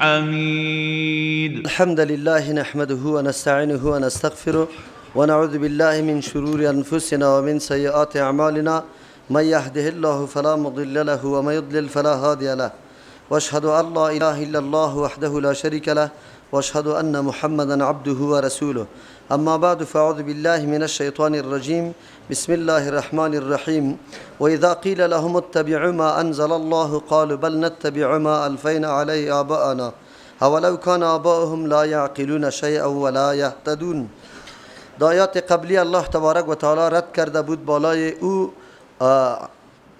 حميد. الحمد لله نحمده ونستعينه ونستغفره ونعوذ بالله من شرور أنفسنا ومن سيئات أعمالنا، من يهده الله فلا مضل له ومن يضلل فلا هادي له، واشهد أن لا إله إلا الله وحده لا شريك له، واشهد أن محمدا عبده ورسوله. أما بعد، فأعوذ بالله من الشيطان الرجيم. بسم الله الرحمن الرحيم. وإذا قيل لهم اتبعوا ما أنزل الله قالوا بل نتبع ما ألفينا عليه آباءنا أولو كان آباؤهم لا يعقلون شيئا ولا يهتدون. در آیات قبلی الله تبارک و تعالی رد کرده بود بالای او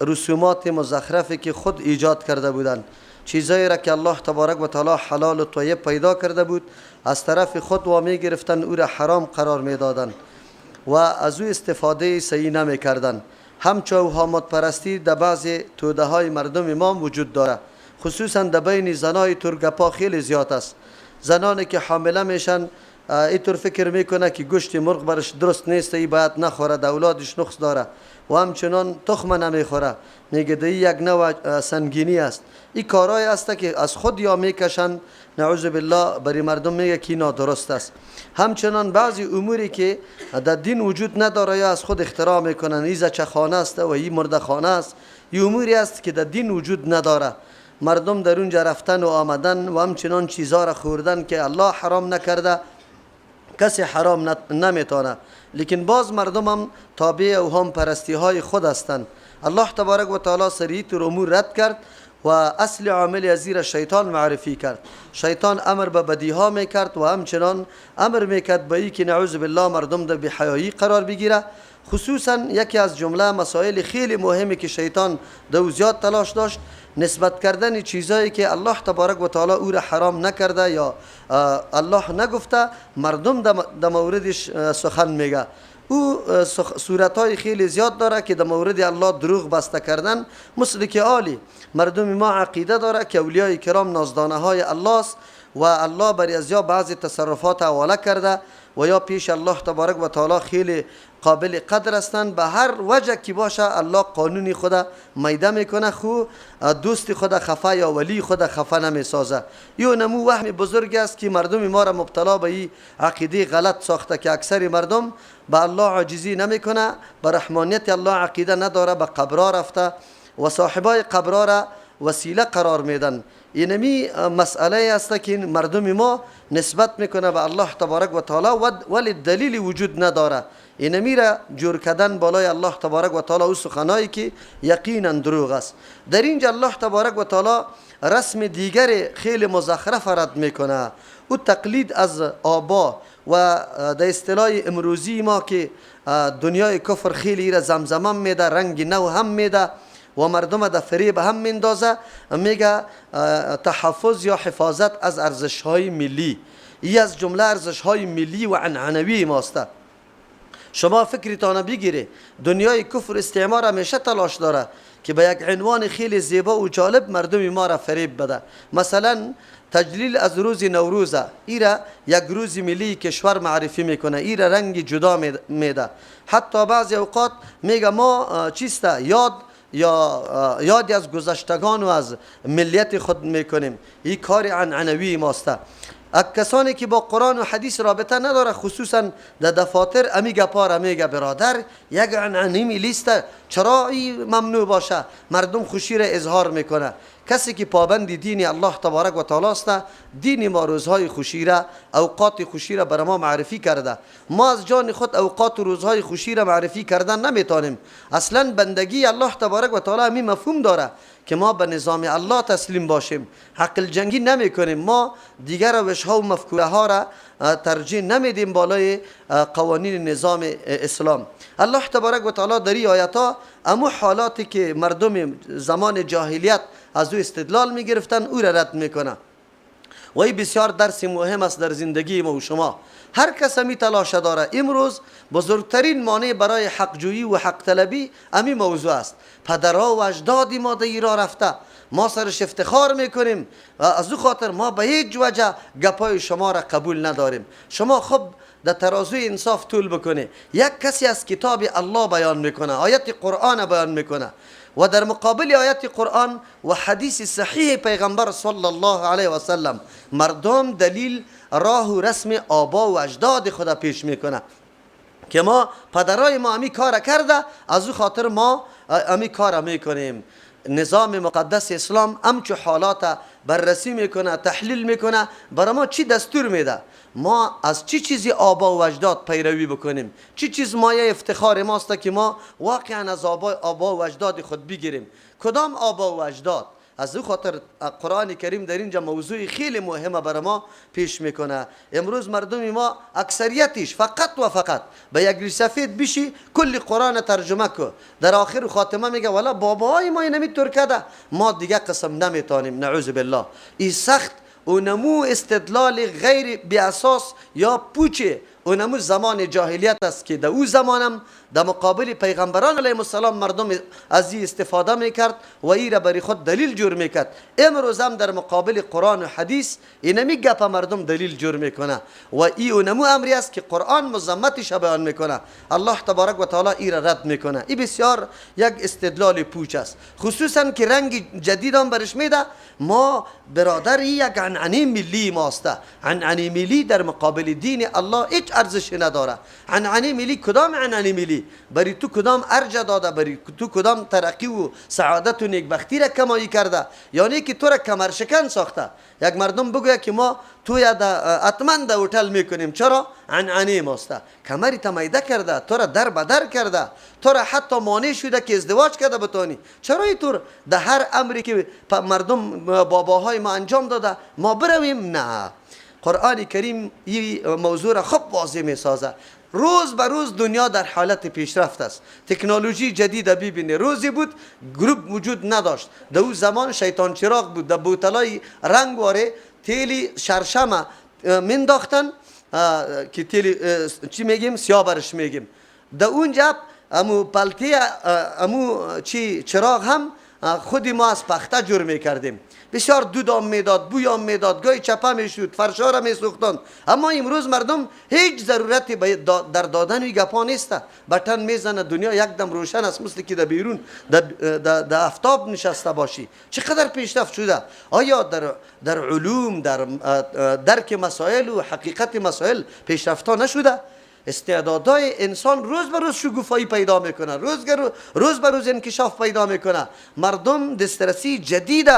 رسومات مزخرفی که خود ایجاد کرده بودند، چیزایی را که الله تبارک و تعالی حلال و طیب پیدا کرده بود از طرف خود وامی گرفتن، او را حرام قرار میدادند و از او استفاده صحیح نمی کردن. همچو اوهامات پرستی در بعض توده های مردم ما وجود داره، خصوصا در بین زنای ترگپا خیلی زیاد است. زنانی که حامله میشن اینطور فکر میکنه که گوشت مرغ برش درست نیست، ای باید نخوره، در اولادش نقص داره و همچنان تخم نمیخوره، میگه ده یک نوع سنگینی است. این کارهای است که از خود یا میکشن، نعوذ بالله، برای مردم میگه که نادرست است. همچنان بعضی اموری که در دین وجود نداره یا از خود اختراع میکنن، این زچه خانه است و این مرده خانه است، این اموری است که در دین وجود نداره. مردم در اونجا رفتن و آمدن و همچنان چیزها را خوردن که الله حرام نکرده، کسی حرام نمیتونه، لیکن باز مردم هم تابع اوهام پرستی های خود هستند. الله تبارک و تعالی سریع امور رد کرد و اصل عامل از را شیطان معرفی کرد. شیطان امر به بدی ها میکرد و همچنان امر میکرد به ای که نعوذ بالله مردم در بی‌حیایی قرار بگیره. خصوصا یکی از جمله مسائل خیلی مهمی که شیطان دو زیاد تلاش داشت، نسبت کردن چیزایی که الله تبارک و تعالی او را حرام نکرده یا الله نگفته، مردم در موردش سخن میگه. او صورتهای خیلی زیاد داره که در مورد الله دروغ بسته کردن، مثل که عالی مردم ما عقیده داره که اولیای کرام نازدانه های الله است و الله بر از یا بعضی تصرفات حواله کرده و یا پیش الله تبارک و تعالی خیلی قابل قدر هستند. به هر وجه که باشه الله قانونی خود میده میکنه، خو دوست خود خفه یا ولی خود خفه نمیسازه. یو نمو وهم بزرگ است که مردم ما را مبتلا به این عقیده غلط ساخته که اکثر مردم به الله عاجزی نمیکنه، به رحمانیت الله عقیده نداره، به قبرها رفته و صاحبای قبرها را وسیله قرار میدن. اینمی مسئله است که مردم ما نسبت میکنه به الله تبارک و تعالی ولی دلیل وجود نداره. اینمی را جور کردن بالای الله تبارک و تعالی او سخنایی که یقینا دروغ است. در اینجا الله تبارک و تعالی رسم دیگر خیلی مزخرف رد میکنه، او تقلید از آبا و در اصطلاح امروزی ما که دنیای کفر خیلی را زمزمه میده، رنگ نو هم میده و مردم در فریب هم میندازه، میگه تحفظ یا حفاظت از ارزش های ملی. ای از جمله ارزش های ملی و عنعنوی ماست. شما فکرتان بگیره، دنیای کفر استعمار همیشه تلاش داره که به یک عنوان خیلی زیبا و جالب مردم ما را فریب بده. مثلا تجلیل از روز نوروز، ایرا یک روز ملی کشور معرفی میکنه، ایرا رنگ جدا میده. حتی بعضی اوقات میگه ما چیسته یاد یا یادی از گذشتگان و از ملیت خود میکنیم. این کار عنعنوی ماسته. کسانی که با قرآن و حدیث رابطه نداره، خصوصا در دفاتر امی گپار میگه برادر یک عنعنی ملیست، چرا ای ممنوع باشه؟ مردم خوشی را اظهار میکنه. کسی که پابند دین الله تبارک و تعالی است، دین ما روزهای خوشی را، اوقات خوشی را بر ما معرفی کرده. ما از جان خود اوقات و روزهای خوشی را معرفی کردن نمیتونیم. اصلا بندگی الله تبارک و تعالی همین مفهوم داره که ما به نظام الله تسلیم باشیم، عقل جنگی نمی کنیم. ما دیگر روش ها و مفکوره ها را ترجیح نمیدیم بالای قوانین نظام اسلام. الله تبارک و تعالی در این آیات ها امو حالاتی که مردم زمان جاهلیت از او استدلال می گرفتن او را رد میکنه و این بسیار درس مهم است در زندگی ما و شما. هر کس همی تلاش داره. امروز بزرگترین مانع برای حقجویی و حق طلبی امی موضوع است. پدرها و اجداد ما در ایران رفته، ما سرش افتخار میکنیم و از او خاطر ما به هیچ وجه گپای شما را قبول نداریم. شما خب در ترازوی انصاف طول بکنه. یک کسی از کتاب الله بیان میکنه، آیت قرآن بیان میکنه و در مقابل آیت قرآن و حدیث صحیح پیغمبر صلی الله علیه و سلم مردم دلیل راه و رسم آبا و اجداد خود پیش میکنه که ما پدرای ما امی کار کرده، از او خاطر ما امی کار میکنیم. نظام مقدس اسلام همچو حالات بررسی میکنه، تحلیل میکنه، برای ما چی دستور میده، ما از چی چیزی آبا و اجداد پیروی بکنیم، چی چیز مایه افتخار ماست که ما واقعا از آبا و اجداد خود بگیریم، کدام آبا و اجداد. از او خاطر قرآن کریم در اینجا موضوع خیلی مهمه برای ما پیش میکنه. امروز مردم ما اکثریتش فقط و فقط به یک ریش سفید بشی کل قرآن ترجمه کو، در آخر خاتمه میگه والا باباهای ما اینمی طور کرده، ما دیگه قسم نمیتونیم، نعوذ بالله. این سخت اونمو استدلال غیر بی اساس یا پوچه، اونمو زمان جاهلیت است که در او زمانم در مقابل پیغمبران علیهم السلام مردم از این استفاده میکرد و ای را برای خود دلیل جور میکرد. امروز هم در مقابل قرآن و حدیث اینمی گپ مردم دلیل جور میکنه و ای اونمو امری است که قرآن مذمتش بیان میکنه، الله تبارک و تعالی ای را رد میکنه. ای بسیار یک استدلال پوچ است، خصوصا که رنگ جدید هم برش میده. ما برادر یک عنعنه ملی ماست، عنعنه ملی در مقابل دین الله هیچ ارزش نداره. عنعنه ملی کدام عنعنه ملی بری تو کدام ارج داده، بری تو کدام ترقی و سعادت و نیکبختی را کمایی کرده، یعنی که تو را کمرشکن ساخته. یک مردم بگوید که ما تو یا حتما در هتل میکنیم، چرا؟ عنعنه ماست، کمری تمیده کرده، تو را در بدر کرده، تو را حتی مانع شده که ازدواج کرده بتانی. چرا اینطور در هر امری که مردم باباهای ما انجام داده ما برویم؟ نه، قرآن کریم این موضوع را خوب واضح میسازه. روز به روز دنیا در حالت پیشرفت است، تکنولوژی جدید ببینی. روزی بود گروپ وجود نداشت، در او زمان شیطان چراغ بود، در بوتلای رنگ واره تیلی شرشمه منداختن که تیلی چی میگیم سیاه برش میگیم، در اونجا امو پلتی امو چی چراغ هم خودی ما از پخته جور میکردیم، بسیار دودام میداد، بویام میداد، گاهی چپه میشد، فرشا را میسوختند. اما امروز مردم هیچ ضرورتی در دادن این گپا نیست، بटन میزنه دنیا یک دم روشن است، مثل که در بیرون در افتاب نشسته باشی. چقدر پیشرفت شده. آیا در علوم، در درک مسائل و حقیقت مسائل پیشرفت ها نشده؟ استعدادهای انسان روز به روز شکوفایی پیدا میکنه، روز به روز انکشاف پیدا میکنه. مردم دسترسی جدید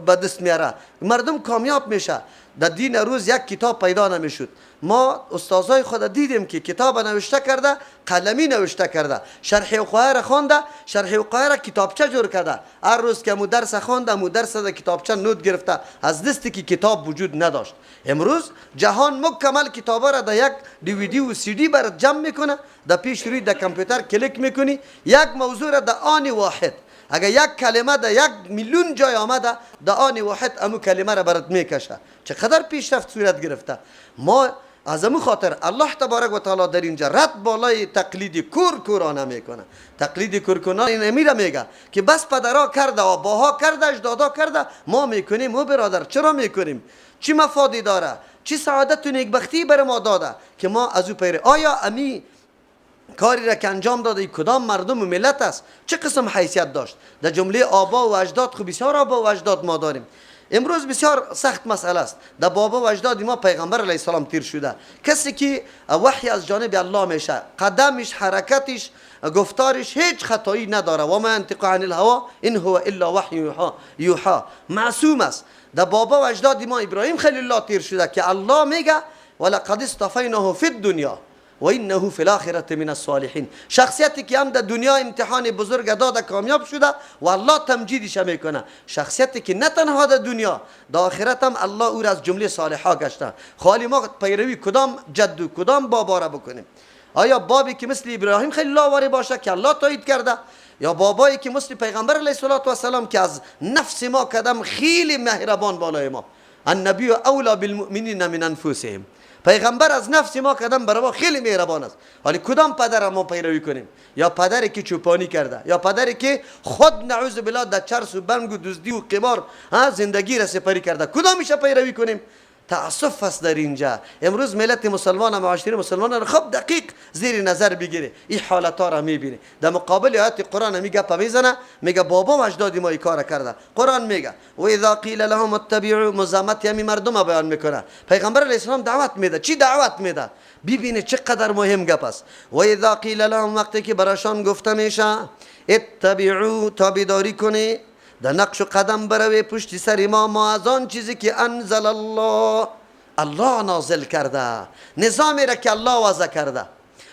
به دست میاره، مردم کامیاب میشه. در دین روز یک کتاب پیدا نمیشد، ما استادای خود دیدیم که کتاب نوشته کرده، قلمی نوشته کرده، شرح وقایع را خوانده، شرح وقایع را کتابچه جور کرده، هر روز که مو درس خوانده مو درس در کتابچه نوت گرفته، از دستی که کتاب وجود نداشت. امروز جهان مکمل کتابا را در یک دی وی دی و سی دی برات جمع میکنه، در پیش روی در کامپیوتر کلیک میکنی، یک موضوع را در آن واحد، اگر یک کلمه در 1 میلیون جای آمده، در آن واحد امو کلمه را برات میکشه. چقدر پیشرفت صورت گرفته. ما از امو خاطر الله تبارک و تعالی در اینجا رد بالای تقلید کور کورانه میکنه. تقلید کورکورانه این امی میگه که بس پدرها کرده، آباها کرده، اجدادا کرده، ما میکنیم. او برادر چرا میکنیم؟ چی مفادی داره؟ چی سعادت و نیکبختی بر ما داده که ما از او پیروی؟ آیا امی کاری را که انجام داده کدام مردم و ملت است؟ چه قسم حیثیت داشت در جمله آبا و اجداد؟ خب بسیار آبا و اجداد ما داریم. امروز بسیار سخت مسئله است. در بابا و اجداد ما پیغمبر علیه السلام تیر شده، کسی که وحی از جانب الله میشه، قدمش، حرکتش، گفتارش هیچ خطایی نداره. و ما ینطق عن الهوى ان هو الا وحی یوحی، معصوم است. در بابا و اجداد ما ابراهیم خلیل الله تیر شده که الله میگه ولقد اصطفیناه فی الدنیا و انه فی الاخره من الصالحین. شخصیتی که هم در دنیا امتحان بزرگ داده کامیاب شده و الله تمجیدش میکنه، شخصیتی که نه تنها در دنیا، در آخرت هم الله او را از جمله صالحا گشته. خالی ما پیروی کدام جد و کدام بابا را بکنیم؟ آیا بابی که مثل ابراهیم خلیل الله واری باشه که الله تایید کرده، یا بابایی که مثل پیغمبر علیه الصلاه و که از نفس ما کدم خیلی مهربان بالای ما؟ النبی اولی بالمؤمنین من انفسهم. پیغمبر از نفس ما کدم برای ما خیلی مهربان است. حالی کدام پدر ما پیروی کنیم؟ یا پدری که چوپانی کرده، یا پدری که خود نعوذ بالله در چرس و بنگ و دزدی و قمار زندگی را سپری کرده، کدامش پیروی کنیم؟ تأسف است در اینجا. امروز ملت مسلمان و معاشره مسلمان را خب دقیق زیر نظر بگیره، این حالت ها را میبینه. در مقابل آیات قرآن می گپ میزنه، میگه بابا و اجداد ما این کار کرده. قرآن میگه و اذا قیل لهم اتبعوا، مزامت یمی مردم بیان میکنه. پیغمبر علیه السلام دعوت میده. چی دعوت میده؟ ببینه چقدر مهم گپ است. و اذا قیل لهم، وقتی که براشان گفته میشه اتبعوا، تابعداری کنی، در نقش و قدم بروی پشت سر ما، ما از آن چیزی که انزل الله، الله نازل کرده، نظامی را که الله وضع کرده،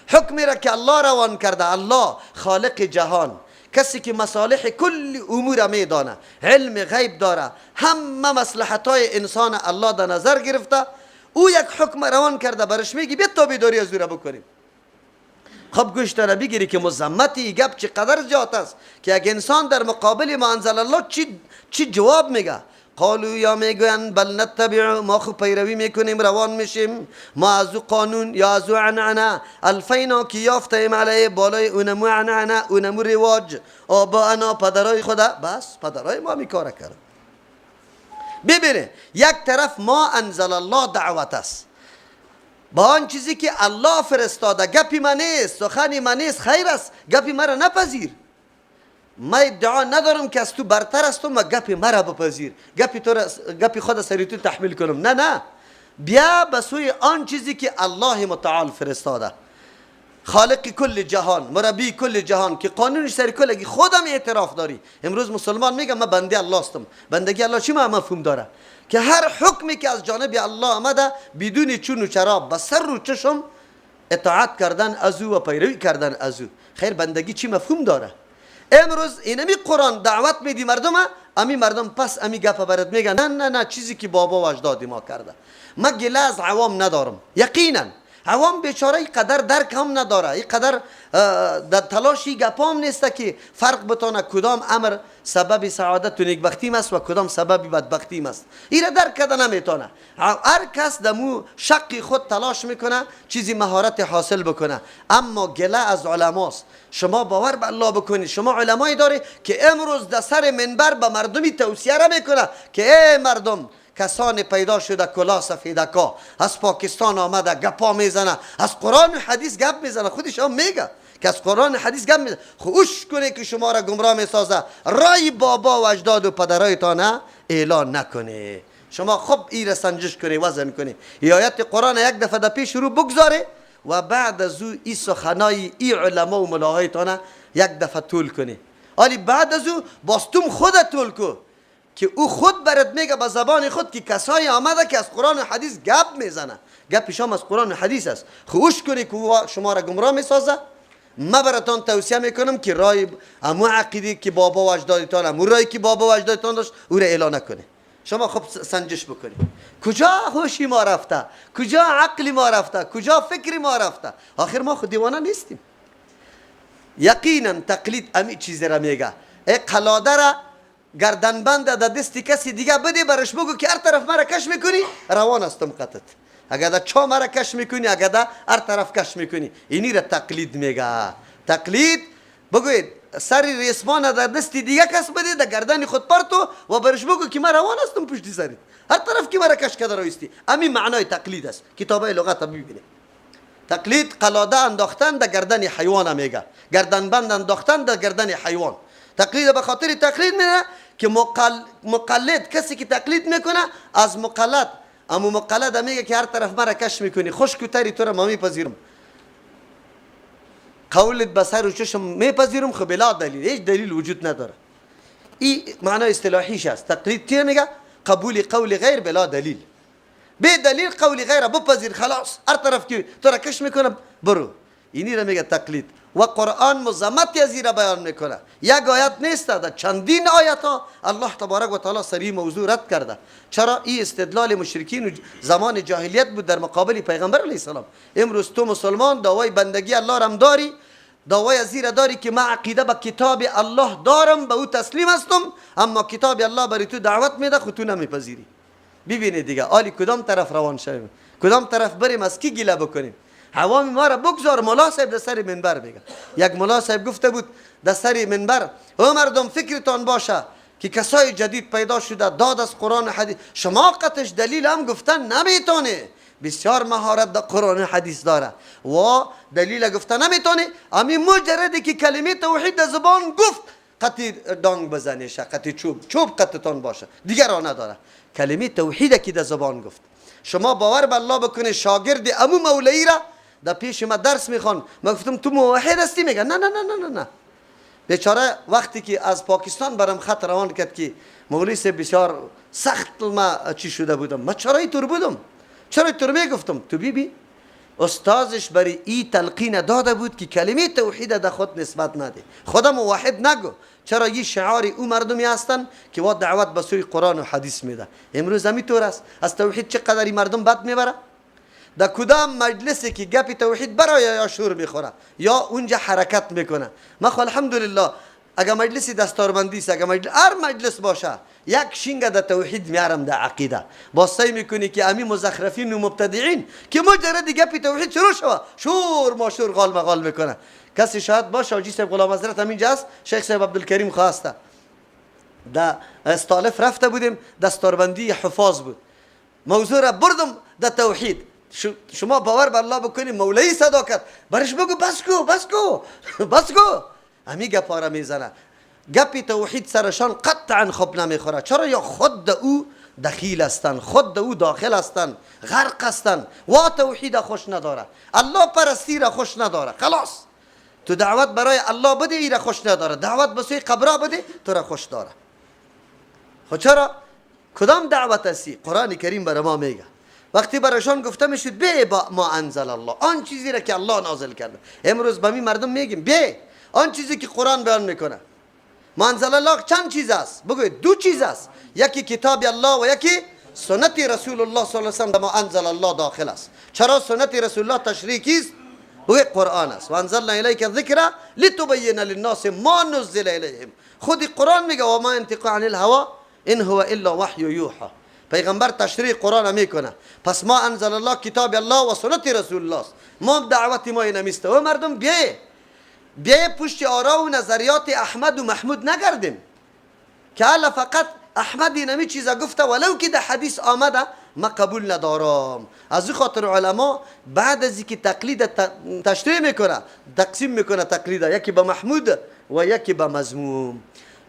حکمی را که الله روان کرده، الله خالق جهان، کسی که مصالح کل امور میدانه، علم غیب داره، همه مصلحت های انسان الله در نظر گرفته، او یک حکم روان کرده، برش میگی بیا تابعداری از او را بکنیم. خب گوش داره بگیری که مذمت گپ چقدر زیاد است که یک انسان در مقابل ما انزل الله چی جواب میگه؟ قالو، یا میگوین بل نتبع، ما خو پیروی میکنیم، روان میشیم، ما از او قانون یا از او عنعنه الفینا که یافتیم علیه، بالای اونمو عنعنه، اونمو رواج، آباءنا، پدرای خدا، بس پدرای ما میکاره کرد. ببینه یک طرف ما انزل الله دعوت است با آن چیزی که الله فرستاده، گپی من نیست، سخنی من نیست، خیر است، گپی مرا نپذیر. من ادعا ندارم که از تو برتر است، ما گپی مرا بپذیر، گپی تو گپی خود سری تو تحمیل کنم. نه نه، بیا به سوی آن چیزی که الله متعال فرستاده، خالق کل جهان، مربی کل جهان، که قانونش سر کل خودم اعتراف داری. امروز مسلمان میگه من بنده الله هستم. بندگی الله چی مفهوم داره؟ که هر حکمی که از جانب الله آمده بدون چون و چرا به سر و چشم اطاعت کردن از او و پیروی کردن از او. خیر بندگی چی مفهوم داره؟ امروز اینمی قرآن دعوت میدی مردم، امی مردم پس امی گپ برات میگن نه نه نه، چیزی که بابا و اجداد ما کرده. من گله از عوام ندارم، یقینا عوام بیچاره قدر درک هم نداره، این قدر در تلاشی گپام نیست که فرق بتانه کدام امر سبب سعادت و نیکبختی است و کدام سبب بدبختی است. این را درک کرده نمیتونه. هر کس دمو شق خود تلاش میکنه چیزی مهارت حاصل بکنه. اما گله از علماست. شما باور به الله بکنید، شما علمایی داری که امروز در سر منبر به مردمی توصیه را میکنه که ای مردم، کسان پیدا شده کلا سفیدکا از پاکستان آمده گپا میزنه، از قرآن و حدیث گپ میزنه، خودش هم میگه که از قرآن و حدیث گپ میزنه. خوش کنه که شما را گمراه میسازه، رای بابا و اجداد و پدرایتان اعلان نکنه. شما خب ای را سنجش کنی، وزن کنی، ای آیت قرآن یک دفعه در پیش رو بگذاره و بعد از او ای سخنای ای علما و ملاهایتان یک دفعه طول کنی. ولی بعد از او باستم خود طول کو که او خود برات میگه به زبان خود که کسایی آمده که از قرآن و حدیث گپ میزنه، گپ شما از قرآن و حدیث است. خوش کنی که شما را گمراه میسازه. ما براتان توصیه میکنم که رای امو عقیده که بابا و اجدادتان، امو رای که بابا و اجدادتان داشت، او را اعلان نکنه. شما خب سنجش بکنید کجا هوشی ما رفته، کجا عقل ما رفته، کجا فکر ما رفته. آخر ما خود دیوانه نیستیم. یقینا تقلید امی چیز را میگه. ای قلاده را گردنبند در دست کسی دیگه بده، برش بگو که هر طرف مرا کش میکنی روان هستم قطعت. اگر در چا مرا کش میکنی، اگر در هر طرف کش میکنی، اینی را تقلید میگه. تقلید بگوید سر ریسمان در دست دیگه کس بده، در گردن خود پرتو و برش بگو که من روان هستم پشتی سرت، هر طرف که مرا کش کرده رویستی. امی معنای تقلید است. کتابای لغت ببینید. تقلید قلاده انداختن در گردن حیوان میگه، گردنبند انداختن در گردن حیوان. تقلید به خاطر تقلید میره که مقلد کسی که تقلید میکنه از مقلد، اما مقلد میگه که هر طرف مرا کش میکنی، خشک و تری تو را ما میپذیرم، قولت به سر و چشم میپذیرم، خب بلا دلیل، هیچ دلیل وجود نداره. این معنای اصطلاحیش است. تقلید چی میگه؟ قبول قول غیر بلا دلیل، به دلیل قول غیر بپذیر، خلاص هر طرف که تو را کش میکنم برو. اینی را میگه تقلید. و قرآن مذمت از را بیان میکنه. یک آیت نیست، در چندین آیت ها الله تبارک و تعالی سری موضوع رد کرده. چرا؟ این استدلال مشرکین زمان جاهلیت بود در مقابل پیغمبر علیه السلام. امروز تو مسلمان دعوای بندگی الله رم داری، دعوای از را داری که من عقیده به کتاب الله دارم، به او تسلیم هستم، اما کتاب الله برای تو دعوت میده خود تو نمیپذیری. ببینید دیگه آلی کدام طرف روان شویم، کدام طرف بریم، از کی گله بکنیم؟ عوام ما را بگذار. ملا صاحب در سر منبر میگه، یک ملا صاحب گفته بود در سر منبر، او مردم فکرتان باشه که کسای جدید پیدا شده داد از قرآن و حدیث، شما قطش دلیل هم گفتن نمیتونه، بسیار مهارت در قرآن و حدیث داره و دلیل گفتن نمیتونه. امی مجردی که کلمه توحید در زبان گفت قطی دانگ بزنیشه، قطی چوب چوب قطتان باشه، دیگر را نداره. کلمه توحید که در زبان گفت، شما باور به الله بکنه شاگرد امو مولوی را در پیش ما درس میخوان، ما گفتم تو موحد هستی؟ میگه نه نه نه نه نه نه. بیچاره وقتی که از پاکستان برام خط روان کرد که مولوی صاحب بسیار سخت ما چی شده بودم، ما چرا اینطور بودم، چرا اینطور میگفتم؟ تو بی بی استادش برای ای تلقین داده بود که کلمه توحید در خود نسبت نده، خدا موحد نگو. چرا یه شعار او مردمی هستن که وا دعوت به سوی قرآن و حدیث میده. امروز همینطور است، از توحید چقدر مردم بد میبره. در کدام مجلسی که گپ توحید برای یا شور میخوره یا اونجا حرکت میکنه. ما خو الحمدلله اگر مجلسی دستاربندی است، اگر مجلس هر مجلس باشه، یک شینگ در توحید میارم در عقیده. باز سعی میکنی که امی مزخرفین و مبتدعین که مجرد گپ توحید شروع شوه شور ماشور غال مغال میکنه. کسی شاید باشه، حاجی صاحب غلام حضرت همینجا است، شیخ صاحب عبدالکریم خواسته، در استالف رفته بودیم، دستاربندی حفاظ بود، موضوع را بردم در توحید. شما باور بر الله بکنی مولوی صدا کرد برش بگو بس کو بس کو بس کو، همی گپا را میزنه. گپی توحید سرشان قطعا خوب نمیخوره. چرا؟ یا خود او دخیل هستند، خود او داخل هستند، غرق هستند و توحید خوش نداره، الله پرستی را خوش نداره. خلاص تو دعوت برای الله بده ای را خوش نداره، دعوت به سوی قبر بده تو را خوش داره. خب چرا؟ کدام دعوت هستی؟ قرآن کریم برای ما میگه وقتی برایشان گفته میشد به با ما انزل الله، آن چیزی را که الله نازل کرده. امروز به می مردم میگیم به آن چیزی که قرآن بیان میکنه. ما انزل الله چند چیز است؟ بگوید دو چیز است، یکی کتاب الله و یکی سنت رسول الله صلی الله علیه و سلم. ما انزل الله داخل است. چرا سنت رسول الله تشریح کیست؟ بگوید قرآن است. و انزلنا الیک الذکر لتبین للناس ما نزل الیهم. خود قرآن میگه و ما ينطق عن الهوى ان هو الا وحی یوحى. پیغمبر تشریح قرآن میکنه. پس ما انزل الله کتاب الله و سنت رسول الله است. ما دعوت ما اینمیسته و مردم بیه بیه پشت آرا و نظریات احمد و محمود نگردیم که الله فقط احمد اینمی چیزا گفته ولو که در حدیث آمده ما قبول ندارم. از خاطر علما بعد از اینکه تقلید تشریح میکنه تقسیم میکنه تقلید، یکی به محمود و یکی به مذموم.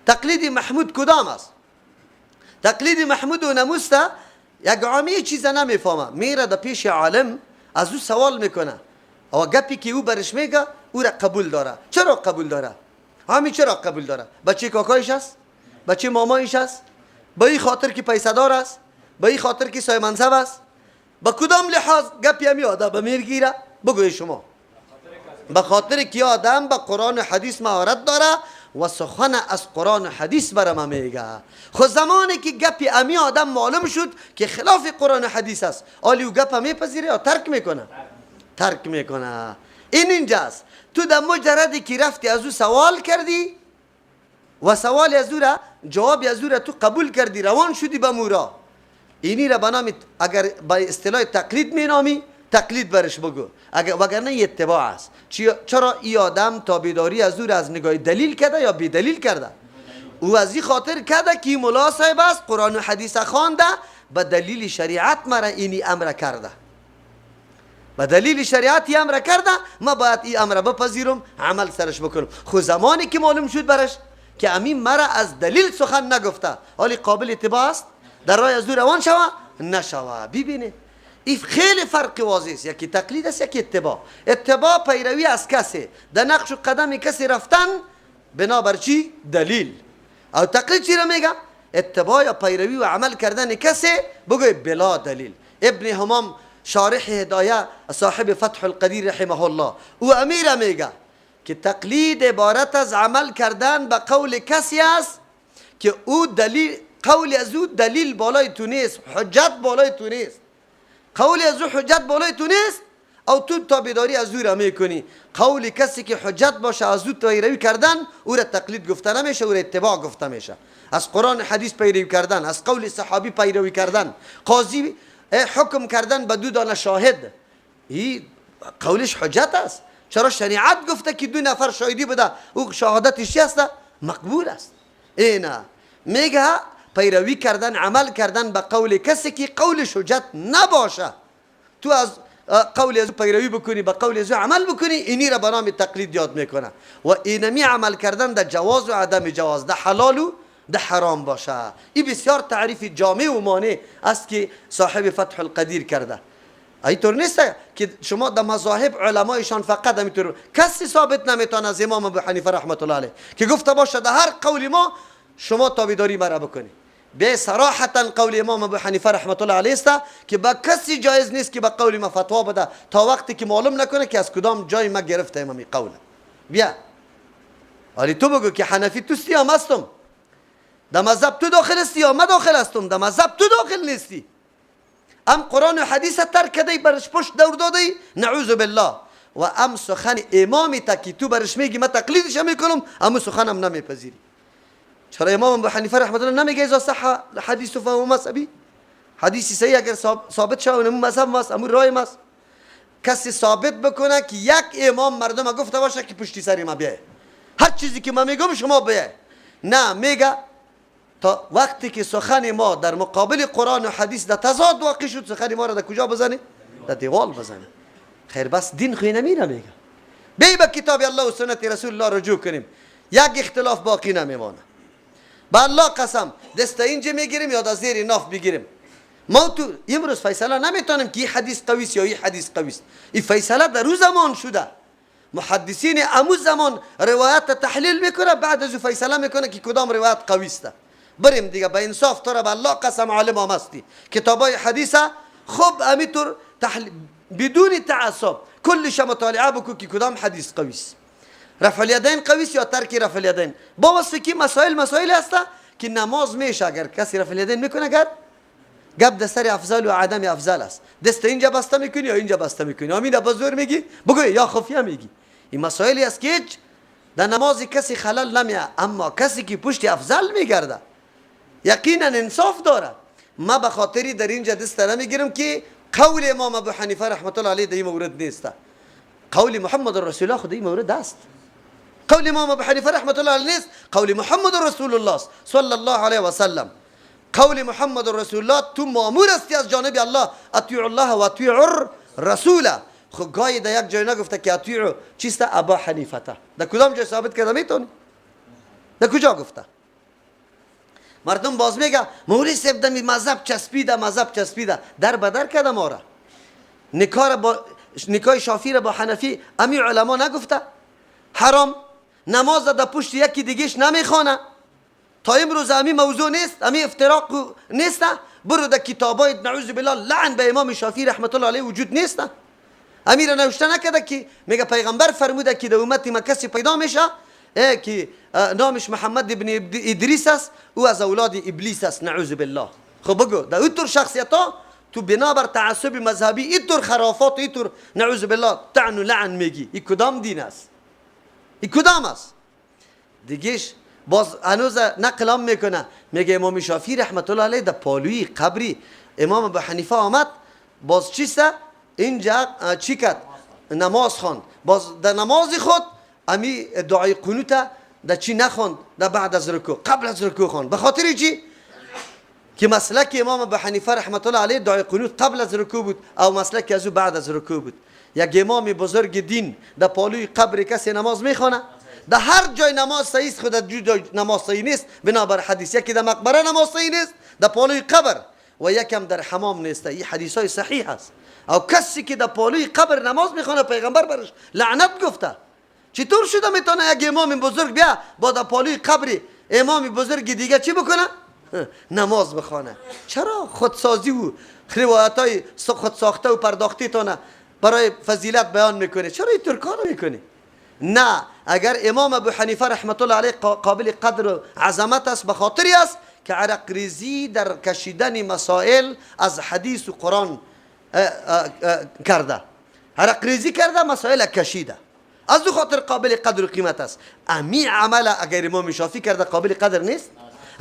تقلید محمود کدام است؟ تقلید محمود و نموسته یک عامی چیز نمیفهمه، میره در پیش عالم از او سوال میکنه و گپی که او برش میگه او را قبول داره. چرا قبول داره؟ عامی چرا قبول داره؟ بچه کاکایش است؟ بچه مامایش است؟ به این خاطر که پیسه دار است؟ به این خاطر که صاحب منصب است؟ به کدام لحاظ گپی همی آدم میگیره؟ بگوی شما. به خاطر که آدم به قرآن و حدیث مهارت داره و سخن از قرآن و حدیث برای ما میگه. خو زمانی که گپی امی آدم معلوم شد که خلاف قرآن و حدیث است، آلی او گپ میپذیره یا ترک میکنه؟ ترک میکنه. این اینجاست. تو در مجردی که رفتی از او سوال کردی و سوال از او را جواب از او را تو قبول کردی، روان شدی به مورا، اینی را به نام اگر به اصطلاح تقلید مینامی تقلید برش بگو، اگر وگرنه اتباع است. چرا ای آدم تابعداری از او را از نگاه دلیل کرده یا بی دلیل کرده؟ او از این خاطر کرده که ملا صاحب است، قرآن و حدیث خوانده، به دلیل شریعت مرا اینی امر کرده، به دلیل شریعت ای امر کرده، ما باید این امر بپذیرم، عمل سرش بکنم. خو زمانی که معلوم شد برش که امین مرا از دلیل سخن نگفته، حالی قابل اتباع است؟ در راه از او روان شوه؟ نشوه. ببینید این خیلی فرق واضح است، یکی تقلید است یکی اتباع. اتباع پیروی از کسی، در نقش و قدم کسی رفتن بنابر چی؟ دلیل. او تقلید چی را میگه؟ اتباع یا پیروی و عمل کردن کسی بگوی بلا دلیل. ابن همام شارح هدایه صاحب فتح القدیر رحمه الله او امیر میگه که تقلید عبارت از عمل کردن به قول کسی است که او دلیل، قول از او دلیل بالای تو نیست، حجت بالای تو نیست، قول از او حجت بالای تو نیست، او تو تابعداری از او را میکنی. قول کسی که حجت باشه از او پیروی کردن او را تقلید گفته نمیشه، او را اتباع گفته میشه. از قرآن حدیث پیروی کردن، از قول صحابی پیروی کردن، قاضی حکم کردن به دو دانه شاهد، این قولش حجت است. چرا شریعت گفته که دو نفر شاهدی بده او شهادتش چی است؟ مقبول است. اینا میگه پیروی کردن، عمل کردن به قول کسی که قولش حجت نباشه، تو از قول از پیروی بکنی، به قول از عمل بکنی، اینی را به نام تقلید یاد میکنه. و اینمی عمل کردن در جواز و عدم جواز، در حلال و در حرام باشه. این بسیار تعریف جامع و مانع است که صاحب فتح القدیر کرده. اینطور نیست که شما در مذاهب علمایشان فقط همینطور، کسی ثابت نمیتونه از امام ابو حنیفه رحمت الله علیه که گفته باشه در هر قول ما شما تابعداری مرا بکنی. به صراحتا قول امام ابو حنیفه رحمت الله علیه است که با کسی جایز نیست که با قول ما فتوا بده تا وقتی که معلوم نکنه که از کدام جای ما گرفته امامی قوله. بیا ولی تو بگو که حنفی توستی یا هستم، در مذهب تو داخل هستی یا ما داخل هستم، در مذهب تو داخل نیستی، ام قرآن و حدیث ترک کردی، برش پشت دور دادی، نعوذ بالله. و ام سخن امامی تا که تو برش میگی من تقلیدش میکنم، ام سخنم نمیپذیری. چرا امام ابو حنیفه رحمت الله نمیگه اذا صح حدیث فهو مذهبی؟ حدیثی صحیح اگر ثابت شود امو مذهب ماست، امو رای ماست. کسی ثابت بکنه که یک امام مردم گفته باشه که پشتی سر ما بیای، هر چیزی که من میگم شما بیای، نه، میگه تا وقتی که سخن ما در مقابل قرآن و حدیث در تضاد واقع شد، سخن ما را در کجا بزنه؟ در دیوال بزنه. خیر بس دین خوی نمیره. میگه بی به کتاب الله و سنت رسول الله رجوع کنیم، یک اختلاف باقی نمیمانه. به الله قسم دست اینجا میگیریم یا در زیر ناف بگیریم. ما تو امروز فیصله نمیتونیم که این حدیث قوی است یا این حدیث قوی است. این فیصله در روز زمان شده. محدثین امو زمان روایت تحلیل میکنه، بعد از فیصله میکنه که کدام روایت قوی است. بریم دیگه به انصاف تو را به الله قسم عالم هم هستی، کتابای حدیث خب امیطور تحلیل بدون تعصب کلش مطالعه بکن که کدام حدیث قوی است، رفع الیدین قوی است یا ترک رفع الیدین. با وصف که مسائل هست که نماز میشه اگر کسی رفع الیدین میکنه، اگر گپ در سر افضل و عدم افضل است، دست اینجا بسته میکنی یا اینجا بسته میکنی، امین با زور میگی بگو یا خفیه میگی. این مسائلی است که هیچ در نماز کسی خلل نمیاد، اما کسی که پشت افضل میگرده یقینا انصاف داره. ما به خاطری در اینجا دست نمیگیرم که قول امام ابو حنیفه رحمت الله علیه در این مورد نیست، قول محمد رسول الله خود این مورد است. قول امام ابو حنیفه رحمت الله علیه نیست، قول محمد رسول الله صلی الله علیه و سلم. قول محمد رسول الله تو مامور هستی از جانب الله، اطیع الله و اطیع الرسول. خب گاهی در یک جای نگفته که اطیع چیست ابا حنیفه، در کدام جای ثابت کرده میتونی؟ در کجا گفته؟ مردم باز میگه مولوی صاحب دمی مذهب چسبیده، مذهب چسبیده، در بدر کرده ما را. نکاح شافعی را با حنفی امی علما نگفته حرام، نماز در پشت یکی دیگهش نمیخوانه. تا امروز امی موضوع نیست، امی افتراق نیست. برو در کتابای نعوذ بالله لعن به امام شافعی رحمت الله علیه وجود نیست. امیر نوشته نکرده که میگه پیغمبر فرموده که در امت ما کسی پیدا میشه که نامش محمد ابن ادریس است، او از اولاد ابلیس است، نعوذ بالله. خب بگو در اینطور شخصیت ها تو بنابر تعصب مذهبی اینطور خرافات اینطور نعوذ بالله طعن و لعن میگی، این کدام دین است؟ این کدام است؟ دیگهش باز هنوز نقل هم میکنه، میگه امام شافعی رحمت الله علیه در پالوی قبری امام ابو حنیفه آمد، باز چیست اینجا چی کرد؟ نماز خواند. باز در نماز خود امی دعای قنوت در چی نخواند؟ در بعد از رکوع، قبل از رکوع خواند. به خاطر چی؟ که مسلک امام ابو حنیفه رحمت الله علیه دعای قنوت قبل از رکوع بود او مسلک از او بعد از رکوع بود. یک امام بزرگ دین در پالوی قبر کسی نماز میخوانه، در هر جای نماز صحیح است، خود در جای نماز صحیح نیست بنابر حدیث. یکی در مقبره نماز صحیح نیست، در پالوی قبر، و یکم در حمام نیست. این حدیث های صحیح است. او کسی که در پالوی قبر نماز میخوانه پیغمبر برش لعنت گفته. چطور شده میتونه یک امام بزرگ بیا با در پالوی قبر امام بزرگ دیگه چی بکنه؟ نماز بخوانه. چرا خودسازی و روایت های خود ساخته و پرداختی تانه برای فضیلت بیان میکنه؟ چرا اینطور کار میکنه؟ نه، اگر امام ابو حنیفه رحمت الله علیه قابل قدر و عظمت است، به خاطری است که عرق ریزی در کشیدن مسائل از حدیث و قرآن کرده، عرق ریزی کرده، مسائل کشیده، از دو خاطر قابل قدر و قیمت است. امی عمل اگر امام شافعی کرده قابل قدر نیست؟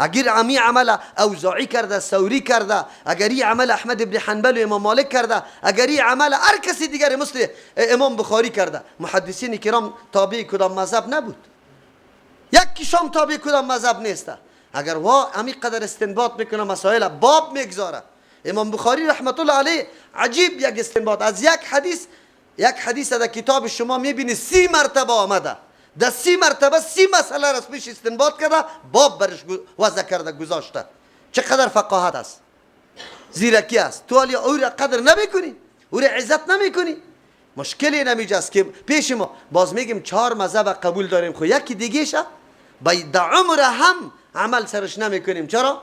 اگر امی عمل اوزاعی کرده، ثوری کرده، اگر این عمل احمد ابن حنبل و امام مالک کرده، اگر این عمل هر کسی دیگر مثل امام بخاری کرده، محدثین کرام تابع کدام مذهب نبود، یک کشام تابع کدام مذهب نیست. اگر وا امی قدر استنباط میکنه، مسائل باب میگذاره. امام بخاری رحمت الله علیه عجیب یک استنباط از یک حدیث، یک حدیث در کتاب شما میبینی 30 مرتبه آمده، در 30 مرتبه 30 مسئله را پیش استنباط کرده، باب برش وضع کرده گذاشته. چقدر فقاهت است، زیرکی است. تو حالی او را قدر نمیکنی، او را عزت نمیکنی. مشکلی نمیجاست که پیش ما باز میگیم 4 مذهب قبول داریم، خو یکی دیگه شه با در عمر هم عمل سرش نمیکنیم. چرا؟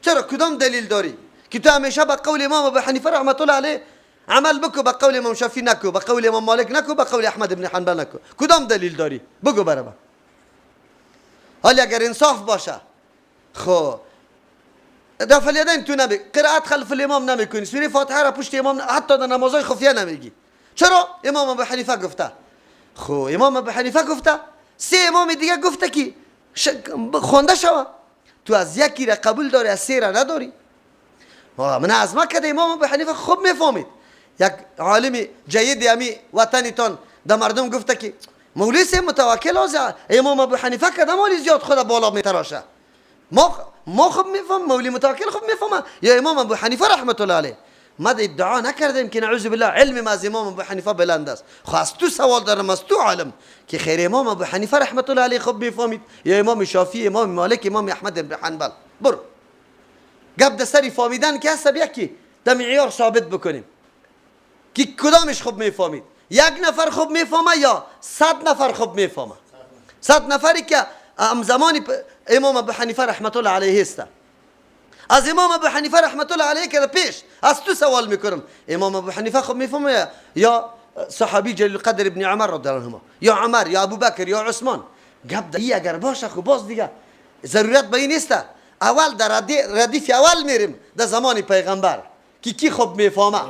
چرا؟ کدام دلیل داری که تو همیشه به قول امام ابو حنیفه رحمت الله علیه عمل بکو، به قول امام شافعی نکو، به قول امام مالک نکو، به قول احمد بن حنبل نکو؟ کدام دلیل داری؟ بگو برای من. حالی اگر انصاف باشه، خو رفع الیدین تو نمی، قرائت خلف الامام نمیکنی، سوره فاتحه را پشت امام حتی در نمازهای خفیه نمیگی. چرا؟ امام ابو حنیفه گفته. خو امام ابو حنیفه گفته، 3 امام دیگه گفته که خوانده شوه. تو از یکی را قبول داری، از 3 را نداری. من از ما کده امام ابو حنیفه خوب میفهمید. یک عالم جید امی وطنتان در مردم گفته که مولوی صاحب متوکل از امام ابو حنیفه کدام مالی زیاد خود بالا میتراشه. ما خوب میفهم، مولوی متوکل خوب میفهمه یا امام ابو حنیفه رحمت الله علیه. ما ادعا نکردیم که نعوذ بالله علم ما از امام ابو حنیفه بلند است. خو از تو سوال دارم، از تو عالم که خیر امام ابو حنیفه رحمت الله علیه خوب میفهمید یا امام شافعی، امام مالک، امام احمد بن حنبل؟ برو گپ در سری فهمیدن که هست، یکی در معیار ثابت بکنیم که کدامش خوب میفهمید. یک نفر خوب میفهمه یا 100 نفر خوب میفهمه؟ 100 نفری که هم زمانی امام ابو حنیفه رحمت الله علیه است. از امام ابو حنیفه رحمت الله علیه که پیش از تو سوال میکنم، امام ابو حنیفه خوب میفهمه یا صحابی جلیل القدر ابن عمر رضی الله عنهما، یا عمر، یا ابو بکر، یا عثمان؟ گپ در اگر باشه خب باز دیگه ضرورت به این نیست. اول در ردیف اول میریم در زمان پیغمبر که کی خوب میفهمه.